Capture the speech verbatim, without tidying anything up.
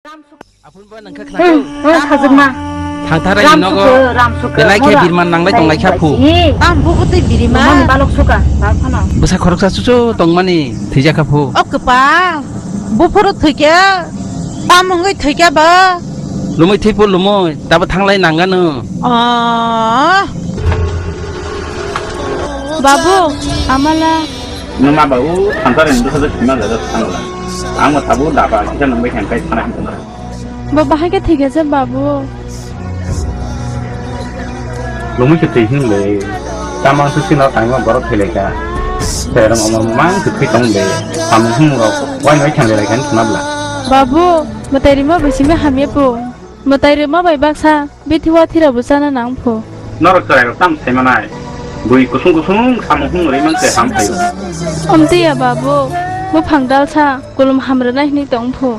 Aphun bo nang kha khlai. Hmm, hmm, khajwkma. Thangtharai ni nogo. Belai khe birman nanglai tong lai kha phu. Tam buku twi birima. Mani balok suka, ba phano. Bwsa khoroksa chuchu tongmani thwijak kha phu. O kwpal. Buphuru thwikya. Tam wngwi thwikya ba. Lumui thwipo lumui, tabo thanglai nangano. Ah. Babu, amala. Numa babu, thangtharai ni bwsa sima jaga thangla. Ang ma thabu daba kisa nangbai khan kai thana hinta. Bo bahai khe thwikha se babu. Lumui se twi hwnle. Tamang se sino tangma borok thwilaikha. Serong omor mang se thwi tong de. Samung hum rok wai wai thang de laikha ni thuna bla. Babu, mwtai rima bai simi hamya phu. Mwtai rima bai baksa bithi wathi rok bo chana nang phu. Norok chwrai rok tam sai manai. Bui kusung kusung samung hum rwi mang se ham phaio. Omtiya babu, buphang dalsa kulum hamrwnai hwnwi tong phu.